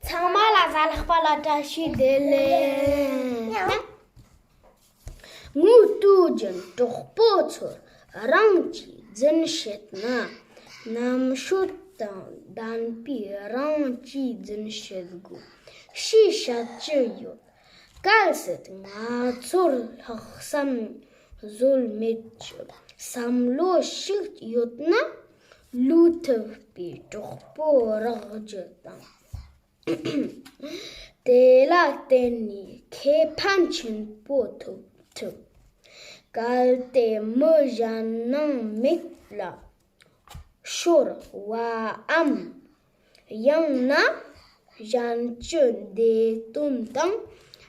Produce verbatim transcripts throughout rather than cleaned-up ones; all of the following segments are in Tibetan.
ཚང་མ་ལ་གཟའ་ལྷག་པ་ལ་བཀྲ་ཤིས་བདེ་ལེགས། ངུ་ཏུ་ཅན་གྲོགས་པོ་ཚོར་རང་གིས་རྫུན་བཤད་ན། རྣམ་དཔྱོད་དང་ལྡན་པས་རང་གིས་རྫུན་བཤད་དགོས་ཞེས་བཤད་ཀྱི་ཡོད། གལ་སྲིད་ང་ཚོར་ལྷག་བསམ་ཟོལ་མེད་ཀྱི་བསམ་བློ་ཞིག་ཡོད་ན། བློས་ཐུབ་པའི་གྲོགས་པོ་རག་རྒྱུ་དང་། དེ་ལ་བརྟེན་ནས་ཁེ་ཕན་ཆེན་པོ་ཐོབ་ཐུབ། གལ་ཏེ་མི་གཞན་ནང་མིག་ལ་ཤོར་བའམ། ཡང་ན་གཞན་གྱི་བདེ་དོན་དང་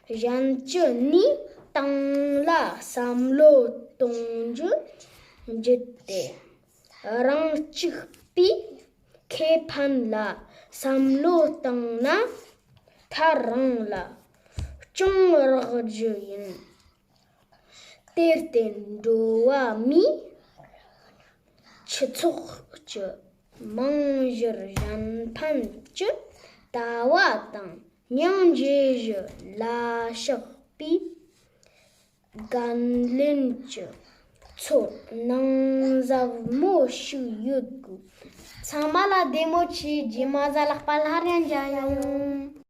གཞན་གྱི་ནུས་སྟངས་ལ་བསམ་བློ་གཏོང་རྒྱུ་བརྒྱུད་དེ། རང་གཅིག་པུས་ཁེ་ཕན་ལ་བསམ་བློ་བཏང་ན། མཐར་རང་ལ་གྱོང་རག་རྒྱུ་ཡིན། དེར་བརྟེན་འགྲོ་བ་མིའི་སྤྱི་ཚོགས་ཀྱི་རྨང་གཞིར་གཞན་ཕན་གྱི་ལྟ་བ་དང་སྙིང་རྗེ་ཞི་ལ་བཤགས་པའི་འགན་ལེན་གྱི་ཚོར་སྣང་ཟབ་མོ་ཞིག་ཡོད་དགོས། ཚང་མ་ལ་བདེ་མོ་བྱོས། རྗེས་མ་གཟའ་ལྷག་པ་སླར་ཡང་མཇལ་ཡོང་།